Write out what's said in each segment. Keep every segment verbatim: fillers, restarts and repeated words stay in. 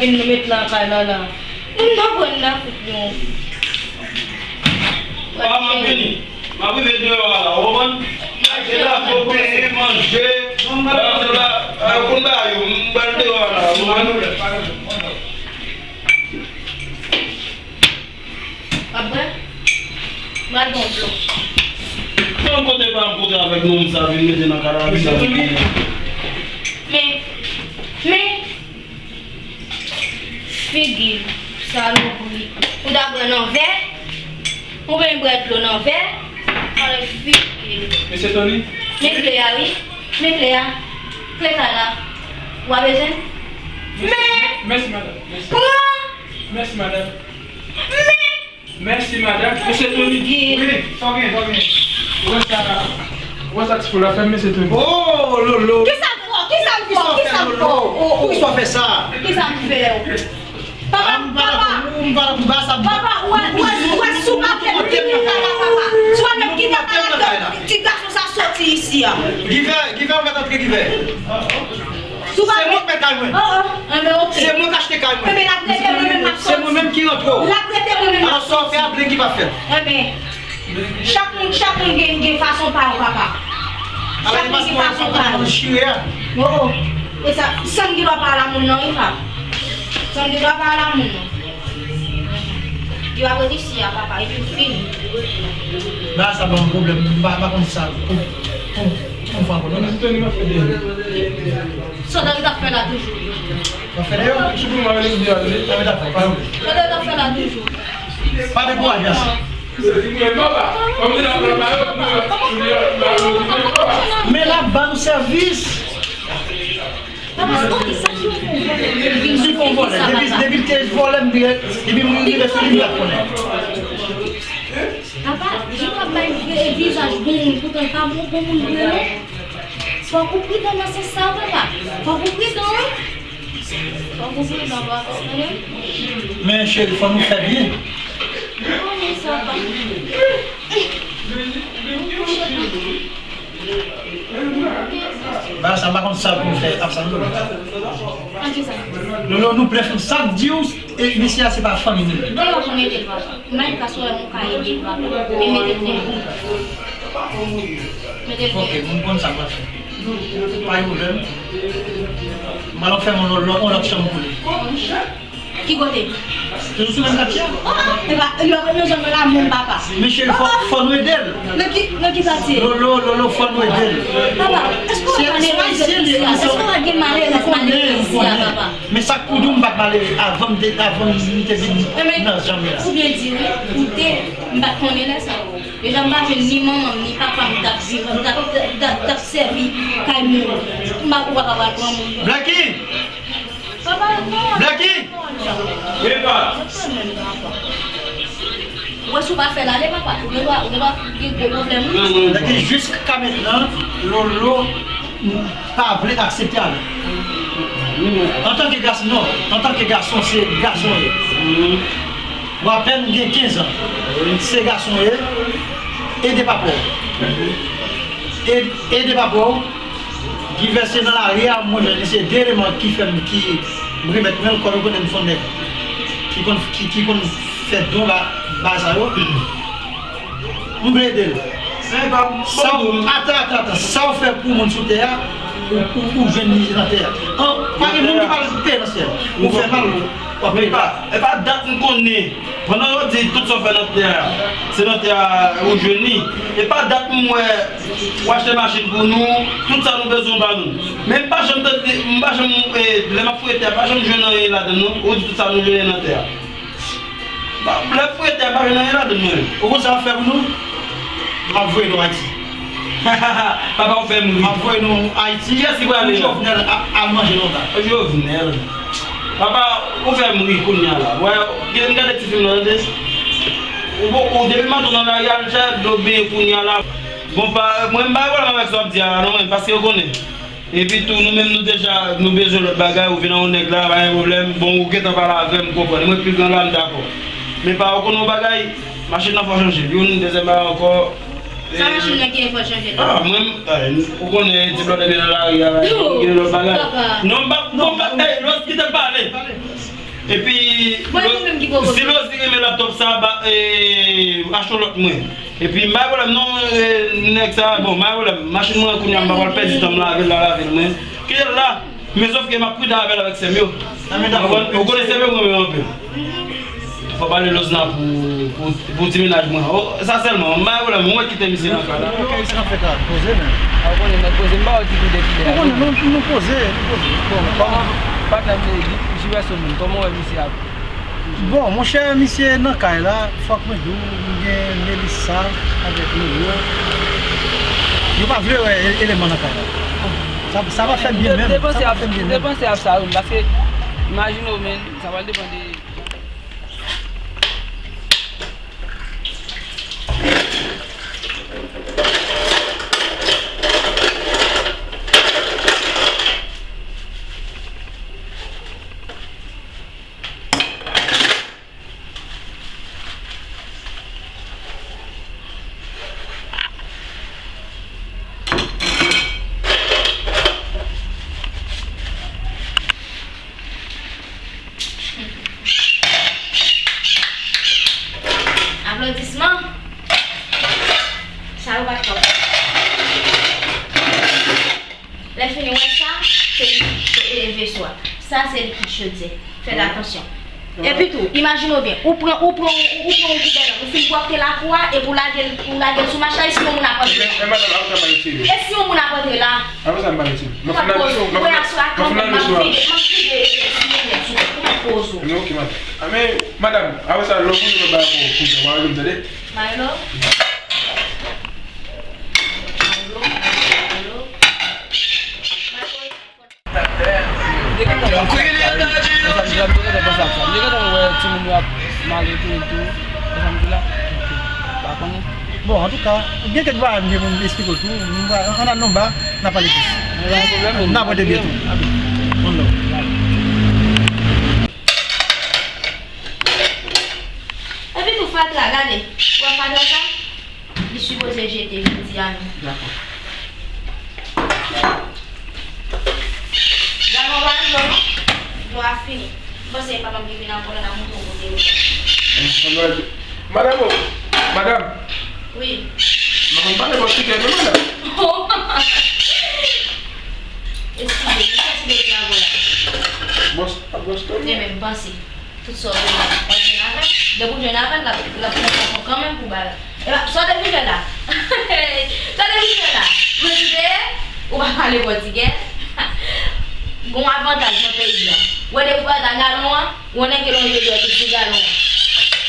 Vin nou met lakay Nana. Moun nan pran nan kout nou. Papa, m ap vini. M ap rive deyò a la, ou konprann? Achte lapo, peyi, manje, bagay sa la, a, konn ba yo, m pral deyò a la, ou konprann? W ap bwè? M pral ba w dlo. Bon, kote pa m kote avèk nonm sa vin mete nan karabin sa vin mete. Men, men, figi l, salopri. Ou ta bwè nan vè? Ou vin bwè dlo nan vè? Anlè figi l. Mesye Tony? Men kle a, wi. Men kle a. Kle kay la. W a bezwen? Men! Mèsi, madanm. Mèsi. Pran! Mèsi, madanm. Men! Mèsi, madanm. Mesye Tony. Wi, sa w gen, sa w gen. Ou wè sa, ou wè sa ti fo la fè m, mesye Tony. Oh, Lolo. Kisa m fè w? Kisa m fè w? Kisa m fè w? Poukisa w fè sa? Kisa m fè w? Papa, papa. Papa, ou wè, ou wè, ou wè, si w pa fè m kite kay la, papa. Si w pa fè m kite kay la, ti gason sa soti isi a. Givè, Givè, ou mèt antre, Givè. Se mwen k mèt kay mwen. Oh, oh. Enben, oke. Se mwen k achte kay mwen. Enben, l ap rete mwen menm m ap soti. Se mwen menm ki rantre w. L ap rete mwen menm m ap soti. Alò, sa w fè a, blen ki p ap fèt. Enben, chak moun, chak moun gen, gen fason pa yo, papa. Chak moun gen fason pa yo. Oh, oh. E sa, san ki dwa pa la moun nan, wi, papa. San ki dwa pa la moun nan. Yo ap rete isi a, papa, epi w fini. Bagay sa ban m pwoblèm, m pa, m pa konn sa pou, pou, pou m fè ankò non. Misye Tony, m ap fè deyò. Sa w t ap fè la toujou? M ap fè deyò? Sipou mwen, li deyò, li. Sa w t ap fè, pa yon. Sa w t ap fè la toujou? Pa dekouraje, ase. Men l ap ba nou sèvis. Papa, ok, sa ki yon bon vòlè? Vin sou figi sa, papa. Depi, depi l te vòlè m, depi m rive sou li, m pa t konnen. Papa, li p ap bay vre vizaj bon moun, poutan l pa bon, bon moun vre, non. Fòk ou pridan nan sans sa, papa. Fòk ou pridan, wi. Fòk ou pridan, papa, tande? Men, cheri, fò nou fè byen. Ou konnen sa, papa. Ba sa, m pa konn sa pou m fè ak sa, Lolo. An ki sa? Lolo, nou plè fout sa k di w, e mesye a se pa fanmi nou. Lolo, pou m ede l, papa. M pa ka sou yon ka ede l, papa. Men mete l byen. Mete l byen. Ok, m konn sa m pral fè. Pa gen pwoblèm. M pral fè yon lòt, yon lòt chanm pou li. Ki kote? Toujou sou menm katye a. Oh, e pa, yo, yo jwenn nan la menm papa. Men cheri, fò, fò nou ede l. Nan ki, nan ki katye? Lolo, Lolo, fò nou ede l. Papa, èske w pa gen malerèz isi a? Èske w pa gen malerèz, malerèz isi a, papa? Men sa k pou di w, m pa t malere avan m te, avan m te vin nan janm la. Ou byen di wi, ou te, m pa t konnen lè sa yo. Deja m pa jwenn ni manman m, ni papa m t ap viv, t ap, t ap, t ap sèvi kay moun. M pa, ou pa ka pral pran moun. Blacky! Papa, non. Blacky! Wi, pa. Ou wè si w pa fè l ale, papa, ou gen dwa, ou gen dwa gen gwo pwoblèm, wi. Blacky, jiska mentnan, Lolo pa vle aksepte ale. Antanke gason, non, antanke gason, se gason w ye. Ou apèn gen kenz an. Se gason w ye. Ede papa w. E, ede papa w. Givè se nan lari a, mwen jwenn li, se de eleman ki fè m, ki m remèt mwen l, kòm yo konnen m se yon nèg ki konn, ki, ki konn fè don ba, ba sa yo. M vle ede l. Sa w, atan, atan, atan, sa w fè pou moun sou tè a, ou, ou, ou jwenn li nan tè a. An, pa gen moun ki pral peye nan syèl. Ou fè mal, w ap peye. E pa, e pa dat m konnen. Pandan yo di tout sa w fè nan tè a, se nan tè a ou jwenn li. E pa dat m wè ou achte machin pou nou, tout sa nou bezwen w ba nou. Men m pa janm tande, m pa janm, e, lè m ap fouye tè a, m pa janm jwenn anyen ladan l non. Ou di tout sa nou jwenn nan tè a. Ba, lè m fouye tè a, m pa jwenn anyen ladan l mwen. Ou konn sa m ap fè pou nou? M ap voye nou Ayiti. Papa, ou fè m ri. M ap voye nou Ayiti. Kiyès ki prale a? Jovenel a, al manje nou la. Jovenel. Papa, ou fè m ri kounye a la. Wè, gen, m gade ti fim nan, tande. Ou, ou, ou, depi maten w nan lari a, l chèf dlo byen kounye a la. Bon, pa, mwen, m pa gen pwoblèm avèk sa w ap di a la, non, mwen, paske yo konnen. Epi tou, nou menm, nou deja, nou bezwen lòt bagay, ou vin an yon nèg la, pa gen pwoblèm. Bon, ou gentan pale avè m, m konprann. Mwen pi gran la, m dakò. Men pa, ou konn yon bagay, machin nan fò chanje. Youn, dezyèm bagay ankò. Sa machin nan genyen fò chanje la? Ah, mwen, ay, ou konnen, ti blòdè nan lari a, gen lòt bagay. Non, m pa, bon, m pa, ey, lòt, kite l pale. Epi, si Lozi renmen laptop sa, ba, e, achte yon lòt mwen. Epi, m pa gen pwoblèm non, e, nèg sa, bon, m pa gen pwoblèm. Machin mwen kounye a, m pa pral pèdi tan m lave l, la lave l mwen. Kite l la, men sòf ke m ap pridan avè l avèk sè m yo. Ou konprann? Ou konnen sè m yo renmen anpil. Fò pale Lozna pou, pou, pou ti mennaj mwen. O, sa sèlman, m pa gen pwoblèm, mwen kite misye nan kay la. Kay sa fèt la, poze men. A, ou konnen nèg poze, m pa wè ti kou de kilè. Ou konnen, nou, nou poze, nou poze. Bon, kòman, patnè m se Jivèson menm, kòman w wè misye ap? Bon, monchè, misye nan kay la, fòk mwen di w, m gen Melissa avèk Noro. Yo pa vle wè e-, eleman nan kay la. Sa, sa pa fè m byen menm, sa pa fè m byen menm. Depanse ap sa, wi, paske imajine w, men, sa pral depann de Aplodisman. Sa yo pa t twòp. Lè fini wè sa, se, se, e, veso a. Sa se likid chodyè. Fè atansyon. Epi tou, imajine w byen, ou pran, ou pran, ou, ou pran yon koubèl, ou fin pwòpte lakou a, epi ou lage l, ou lage l sou mach la, e si yon moun ap antre la? Men, men madanm, apre sa, m pa retire. E si yon moun ap antre la? Apre sa, m pa retire. Ou mèt poze w. Ou wè aswè a kanmenm, m ap vide, m ap vide, e, e, sou ou mèt sou ou, ou mèt poze w. Men, ok, madanm. A, men, madanm, apre sa, lè w poze w nan bagay pou, pou, pou, pou, tande? Milo. Milo, Milo, Milo. Bon, antouka, gen kèk bagay m gen pou m esplike w tou, m va, ann al nan ba, n a pale plis. N a pran de byen tou. One love. Epi tou fatra, gade. Ou wè fatra sa? Li sipoze jete jodi a menm. Dakò. Gade, ou pa dlo non. Dlo a fini. M panse e papa m ki vin ankò la, n a montre w kote yo. Madanm, o, madanm. Wi. M pa konn pale bò tigè non, madanm. Eskize, m santi depi avan la. Bòs, a bòs tou. Te menm panse. Tout sa w vle, w ap jwenn avè l. Depi w jwenn avè l, l ap, l ap pran fason kanmenm pou ba la. Epa, sa w te vin fè la? Sa w te vin fè la? Mwen di te, ou pa pale pòtigè. Gon avantaj nan peyi a. Ou wè depi w al nan galon an, ou wè nèg yo lonje dwèt ou sou galon an.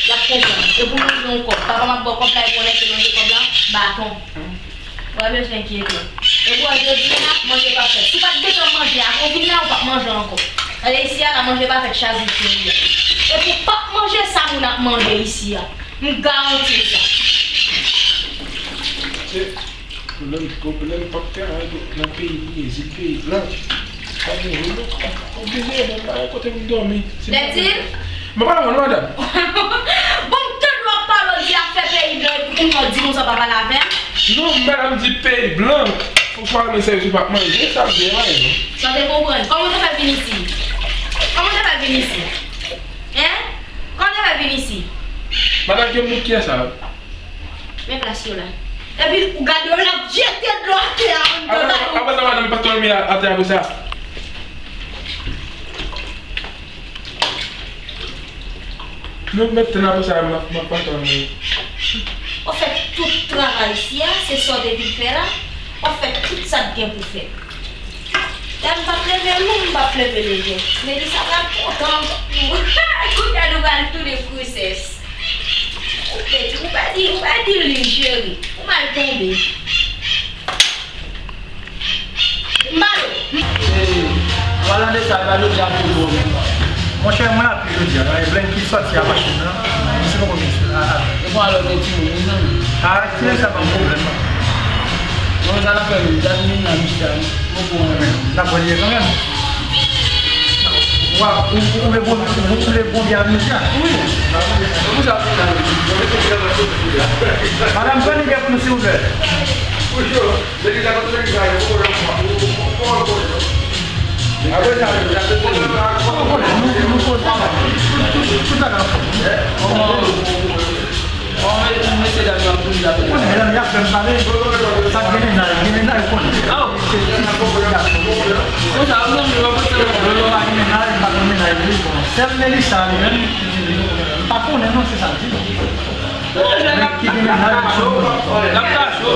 Y ap konprann. Epi w lonje yon kòb. Papa m ap ba w kòb la, epi w wè nèg yo lonje kòb la, baton. Ou pa bezwen enkyete. Epi w wè jodi a, manje pa fèt. Si w pa t gentan manje a, avan w vin la, ou p ap manje ankò. Gade isi a, la manje pa fèt chak jou cheri a. Epi w p ap manje sa moun ap manje isi a. M garanti w sa. Se pwoblèm, pwoblèm p ap fè anyen nan peyi li ye, zil peyi blan. Pa gen relo. Oblije nan kay kote m dòmi. Lè di? Mwen pa konn, madanm. Bon, m tande w ap pale, w di afè peyi blan, epi kounye a w di konsa w pa pale avè m. Non, madanm di peyi blan. Ou pa renmen sèvis, ou pa manje, sa vle anyen, non. Sa w te konprann? Kòman w te fè vin isi? Kòman w te fè vin isi? Hein? Kòman w te fè vin isi? Madanm, gen moun ki sa? Men plas yo la. Epi, ou gade yo, l ap jete dlo atè a anndan la. Apre sa, apre sa, madanm, pa dòmi a, atè apre sa. Nou met tann apre sa, m ap, m ap pa dòmi. Ou fè tout travay isi a, se sa w te vin fè la. Ou fè tout sa k gen pou fèt. Lè m p ap leve lou, m p ap leve lejè. Melissa pral kontan. Kounye a nou pral tounen prinsès. Ou pèdi, ou pèdi, ou pèdi li, cheri. Ou mal tonbe. M ba nou. Palan de sa, m ba jodi a tou bon. Monchè, mwen api jodi a. Blanky sòti a machin nan. Misye poko vin sou la. E bon, alò, gen timoun, wi, zanmi. A, ti nèg sa pa yon pwoblèm, non. Bon, sa n ap fè menm, dat vin la, m chita, m poko wè menm. N ap wè li kanmenm. Wa, ou, ou, ou vle bon, ou vle bon byen a misye? Wi. Se pou sa, madanm, pran li byen pou nou, silvouplè. Toujou. Legliz la, legliz la, yo poko janm pran. Ou, ou, ou, ou, ou, Apre sa, nou, nou poze. Tout, tout, tout bagay ap fèt. Bon, mesye dam yo ap vin la. Konnen medam y ap fè m pale. Sa k gen mennaj, gen mennaj ou konnen. Se ti gason. Konsa, ou menm, ou pa konn sa. Lolo pa gen mennaj, m pa konn mennaj li. Bon, sèl Melissa, li menm, m pa konnen non, se sa l di. Ki gen mennaj, li sou moun. L ap kache w.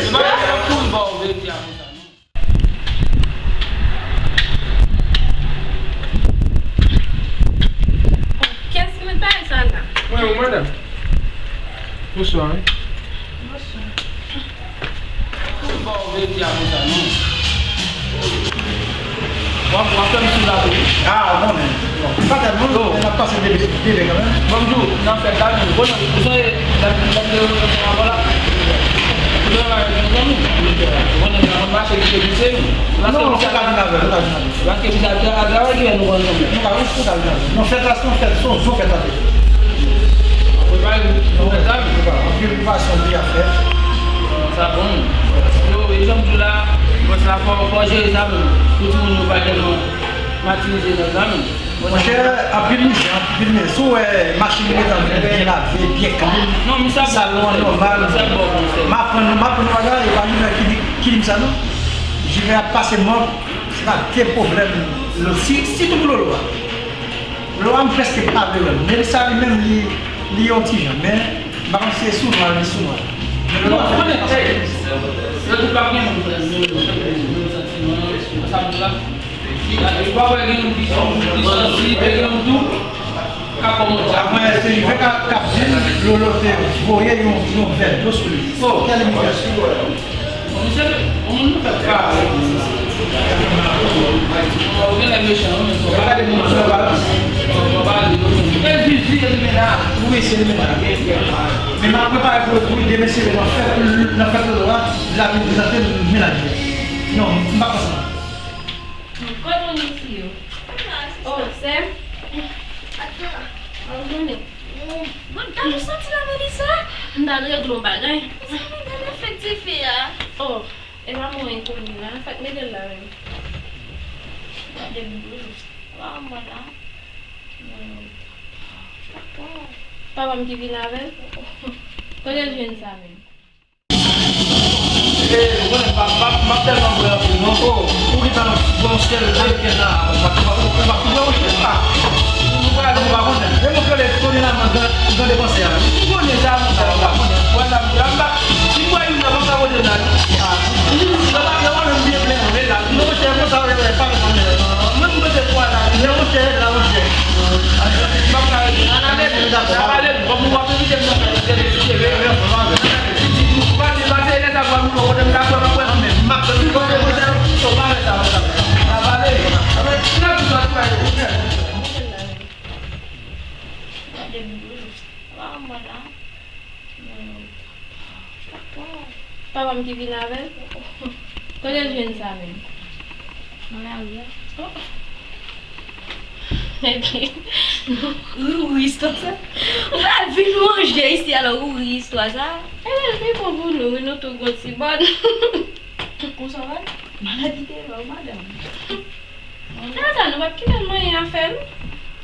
Se pa pou l ba w verite a konsa, non. Kiyès ki met bagay sa la? Mwen, wi, madanm. Bonswa, wi. Bonswa. Pou ba w verite a konsa, non. W ap, w ap fè m sou la tou. Ah, bon, men. Bon, pa tèlman, men n ap pase de, de bè kanmenm. Bon, m di w, nan fèt la, men, bon, ou sonje, lè, lè m te rekonèt anvan la. Ou te wè, mezanmi. Ou konnen, nan mache ki te glise, wi. Non, ou ka vin avè l, ou ka vin avè l. Paske misye ap travay, ki lè nou pran ansanm. Nou ka, ou ka vin avè l. Non, fèt la, se yon fèt, se yon zo fèt la te ye. Prepare pou fèt la, wi. Prepare. Anpil preparasyon wi ap fèt. Sa bon. Yo, e jan m di w la, bòs la, fò, fò jere sa menm. Pou timoun yo pa tèlman matirize nan sa menm. Monchè, anpil mizè, anpil mizè. Si w wè machin yo gentan byen lave, byen klin, salon an nòmal. M aprann, m aprann yon bagay, e pa Jivè ki di, ki di m sa non. Jivè ap pase mòp, se pa de pwoblèm. Lo-, si, sitou pou Lolo a. Lolo a, m prèske pa vle wè l. Melissa li menm, li, li yon ti jan, men m pa konn si se sou nwa, li sou nwa. Men Lolo a fè pase. Yo tout pa gen menm, menm, menm santiman, sa m di la. Ou pa wè gen youn ki, ki santi, gen youn tou k ap kòmante. Apre, se Jivè k ap, k ap di l, Lolo te voye yon, yon vè dlo sou li. Oh. Kèl imilyasyon. Bon, misye, bon, moun nou fè pa. Ou gen lè mechan, wi, men fò pa. Gade moun sou la. Fò pa ale, wi. E Zizi, e Limena. Wi, se Limena. Men m ap prepare pou, pou demen sere nan fèt, nan fèt Lolo a, l ap vin prezante mennaj li. Non, m pa panse. Kote moun isi yo? Oh, sè m. Bonne journée. Bon, gade ou santi la, Melissa? M t al regle yon bagay. Mezanmi, gade efektif li a. Oh, e pa mwen enkoni la. Fèk mete l la menm. Gade m tou. Wa mwen la. Papa m ki vin avè l. Kote l jwenn sa menm? E, ou konnen, m ap, m ap, m ap tèlman bwè anpil non. O, ou gentan bwè yon sèl vè kè nan, ou pa, ou pa, ou pa, ou pa, ou pa, ou pa konnen. E mwen k rele Tony Laman, gran, gran depansè a. Ou konnen sa, monchè, ou pa konnen. Wè sa, m di, m pa, si m wè youn nan, m ap sa kote m la, wi. Yo pa, yo pa menm byen plen non, men la, wi. Non, monchè, konsa, wi, wi, pa reponn. Mwen, m pote twa la, wi. Non, monchè, la, monchè. M ap ka rete. Ann ale, n a pale, kòm ou ap envite m nan fè, fè, fè, fè, fè, fè, fè, Papa m ki vin avè l? Kote l jwenn sa menm? Nan lari a. Oh. Epi, ou ri istwa sa. Ou pral vin manje isi, alò ou ri istwa sa. Ebyen, l pi bon pou nou, wi, nou tou gon ti bòn. Konsa w wè? Maladi te fè w, madanm. Sa, sa, nou p ap kite l manyen afè l.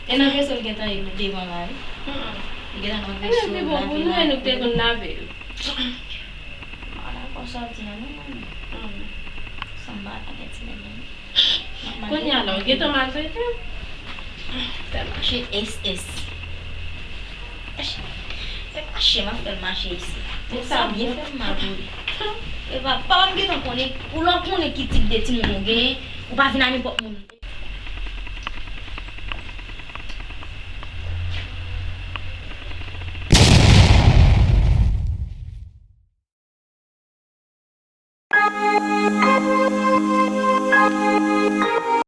E nan vèso l gentan ye devan la, wi. Li gentan nan vèso l, pi bon pou nou, e nou k te konn lave l. Ah, dakò, sa w di a, non, manmi. Sanba, anpil ti nèg, manmi. Kounye a la, w gentan maltrete m. Fè mache S S. Fè mache, m ap fè l mache isi. Pou sa byen fè m mal pou li. E pa, papa m gentan konnen, ou lè w konnen ki tip de timoun ou genyen, ou pa vin a nenpòt moun.